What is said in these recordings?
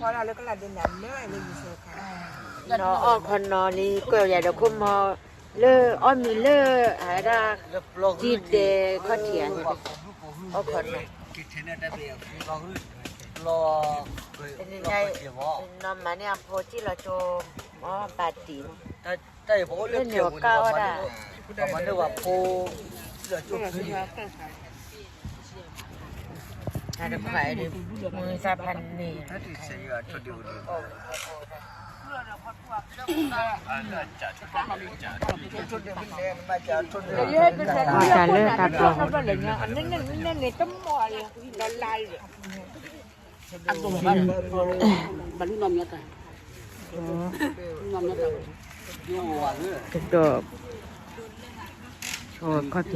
နီၢ်အီၣ်ခီနီၤလံ ကွဲးယၤဒီးခိၣ်မီ လၢအီၣ်မံၤလၢ အဝဲဒၣ် ကံဒဲးခီၣ်ထံးဧါ, အီၣ်ခီနီၤ, နီၢ်မၤန့ၢ်အဖိစံၣ်လီၤကၠိ မီၤဘၣ်တံၢ်မး, လၢန့ၣ်အကၢ်အီၣ်ဒၣ် တခွးအံၤဒုး မုၢ်သၣ်ဖးန့ၣ် တၢ်လၢတၢ်ပျီ ကဒီး ဆိခီၣ်ဖံး ပှၤလဲၤကျီခီၣ်ဘိနီၢ်ဘၣ်က့ၤအ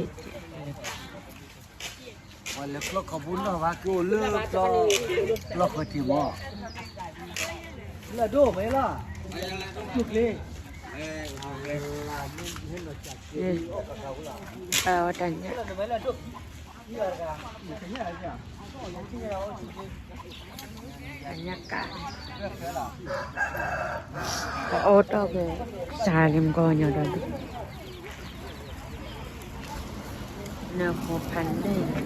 ိၣ်လၢကျီ ကျီဃၢၤထံးမး, လၢဒိၣ်ဖဲလီၤ, ကျိၣ်ကျ့, အတၢ်ညၣ် တၢ်ညၣ်ကၢ် ပအီၣ်တၢ်ကဲ စၤလ့မကီၢ်ညီဒီး နဃိဖးန့ၣ်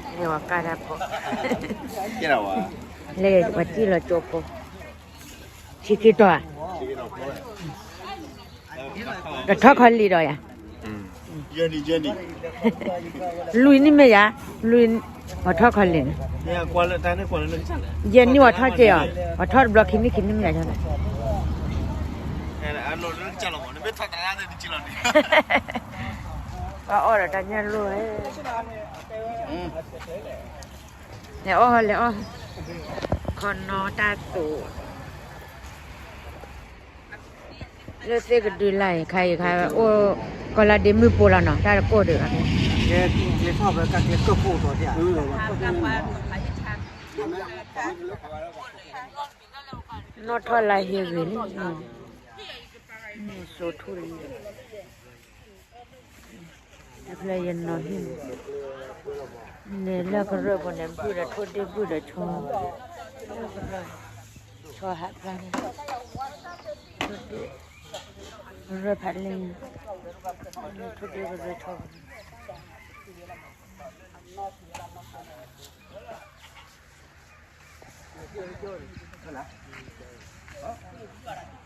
ဟဲဝဲကၢ်တၢ်ဖိ လဲၤဝဲတံၢ်လီၤကၠိဖိ ဆံခံတီၤဧါ ကထီၣ်ခီလံဒီးယၤ လွံၢ်နံၣ်မ့ၢ်ယၤ, လွံၢ်, ပှၤထီၣ်ခီလံန့ၣ်, ယဲၢ်နံၣ်ပှၤထီၣ်က့ၤအီၤ, ပှၤထီၣ်တဘျီခံနံၣ်ခံနံၣ်မ့ၢ်ယၤ, ပှၤအီၣ်ဒီးတၢ်ညၣ်လိၣ်ဝဲ, လဲၤအီၣ် လဲၤအီၣ်, ခီနီတၢ်သိး လၢသ့ၣ်ကဒုလၢ်အံၤ ခါအံၤခါ အိၣ်ကီၢ်လါဒ့မုၢ်ပိလီၤနီၤ တၢ်တကိၢ်ဒုးဘၣ်, နီၢ်ထီၣ်လါဟ့ဂ့ၤလံ, စိၤထူၣ်လံ, တဖျၢၣ်ယနီၤဟံၣ်န့ၣ် လၢကရၢၢ်ပူၤန့ၣ် ဘုၣ်ဒီးထိၣ်ဒ့ၣ်ဘုၣ်ဒီးဆီ, ဆီဟးဖျါန့ၣ်, ထိၣ်ဒ့ၣ်, ကရၢၢ်ဖးလ့ၣ်, ထိၣ်ဒ့ၣ်ကရၢၢ်ဆီ က